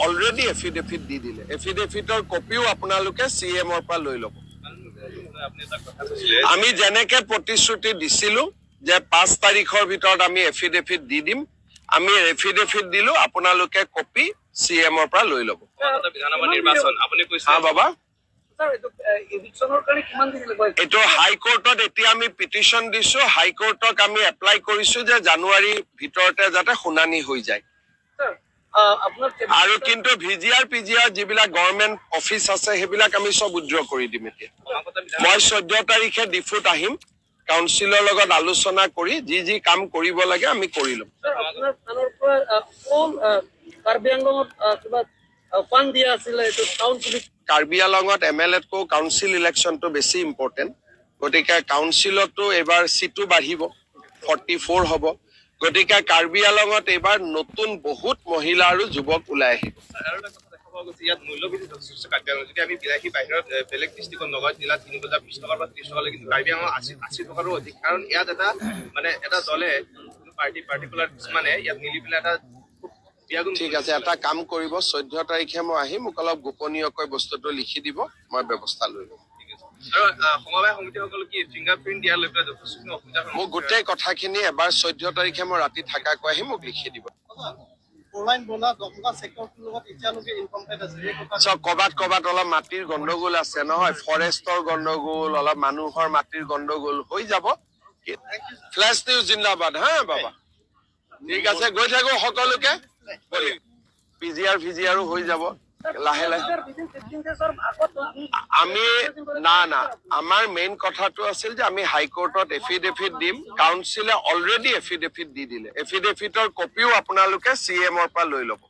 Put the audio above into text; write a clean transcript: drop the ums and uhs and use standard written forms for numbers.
Already affidavit দি দিলে। এফিডেভিটৰ কপিও আপোনালোকে C এমৰ পৰা লৈ ল'ব। আপুনি এটা কথা কৈছিলে। আমি যেনেকে প্ৰতিশ্ৰুতি দিছিলো যে 5 তাৰিখৰ ভিতৰত আমি এফিডেভিট দি দিম, আমি এফিডেভিট দিলো। আপোনালোকে কপি চি এমৰ পৰা লৈ ল'ব। অনাগত বিধানসভা নিৰ্বাচন, আপুনি কৈছে। হা বাবা। ছাৰ, এইটো ইভিকশ্যনৰ কাৰণে কিমান দিন লাগিব? এইটো হাইকোৰ্টত এতিয়া আমি পিটিশ্যন দিছো। হাইকোৰ্টক আমি এপ্লাই কৰিছো যে জানুৱাৰীৰ ভিতৰতে যাতে শুনানি হৈ যায়। ছাৰ, আপোনাৰ আৰু কিন্তু ভিজিআৰ পিজিআৰ যিবিলাক গভৰ্ণমেণ্ট অফিচ আছে, সেইবিলাক আমি চব উইড্ৰ কৰি দিম এতিয়া। অনাগত বিধান মই 14 তাৰিখে ডিফুত আহিম। কাউন্সিলৰ লগত আলোচনা কৰি যি যি কাম কৰিব লাগে আমি কৰি ল'ম। ছাৰ, আপোনাৰ ফালৰ পৰা অল কাৰ্বি আংলঙত কিবা ফাণ্ড দিয়া আছিলে, এইটো টাউন পুলিচ কাৰ্বি আলঙত এম এল এতকৈ কাউন্সিল ইলেকশ্যনটো বেছি ইম্পৰ্টেণ্ট। গতিকে কাউন্সিলতো এইবাৰ চিটো বাঢ়িব, 44 হ'ব। গতিকে কাৰ্বি আলঙত এইবাৰ নতুন বহুত মহিলা আৰু যুৱক ওলাই আহিব। আৰু এটা কথা দেখা পোৱা গৈছে, ইয়াত মূল্যবৃদ্ধি যথেষ্ট কাৰ্বি আংলঙত। যদি আমি বিলাহী বাহিৰত বেলেগ ডিষ্ট্ৰিক্টত, নগাঁও জিলাত কিনিব যাওঁ 20 টকাৰ পৰা 30 টকালৈ, কিন্তু কাৰ্বি আংলঙত 80 টকাৰো অধিক। কাৰণ ইয়াত এটা মানে এটা দলে, পাৰ্টি পাৰ্টিকুলাৰ কিছুমানে ইয়াত মিলি পেলাই এটা খুব বিয়াগুণ ঠিক আছে, এটা কাম কৰিব, 14 তাৰিখে মই আহিম। মোক অলপ গোপনীয়কৈ বস্তুটো লিখি দিব, মই ব্যৱস্থা লৈ ল'ম। ঠিক আছে। আৰু সমবায় সমিতিসকল কি ফিংগাৰ প্ৰিণ্ট দিয়া লৈ পেলাই যথেষ্টখিনি অসুবিধাৰ মোক সন্মুখীন হয়। গোটেই কথাখিনি এবাৰ 14 তাৰিখে মই ৰাতি থাকাকৈ আহি মোক লিখি দিব। ফ'ৰলাইন বনা দমকা চেক্টৰটোৰ লগত এতিয়ালৈকে ইনকমপ্লিট আছে, এই কথা। চব কৰবাত কৰবাত অলপ মাটিৰ গণ্ডগোল আছে নহয়, ফৰেষ্টৰ গণ্ডগোল, অলপ মানুহৰ মাটিৰ গণ্ডগোল, হৈ যাব। ফ্লেছ নিউজ জিন্দাবাদ। হা বাবা, ঠিক আছে, গৈ থাকো সকলোকে। পিজিআৰ ভিজিআৰো হৈ যাব লাহে লাহে। উইদিন 15 ডেজৰ আগত আমি না না, আমাৰ মেইন কথাটো আছিল যে আমি হাইকোৰ্টত এফিডেভিট দিম। কাউন্সিলে অলৰেডি এফিডেভিট দি দিলে। এফিডেভিটৰ কপিও আপোনালোকে চি এমৰ পৰা লৈ ল'ব।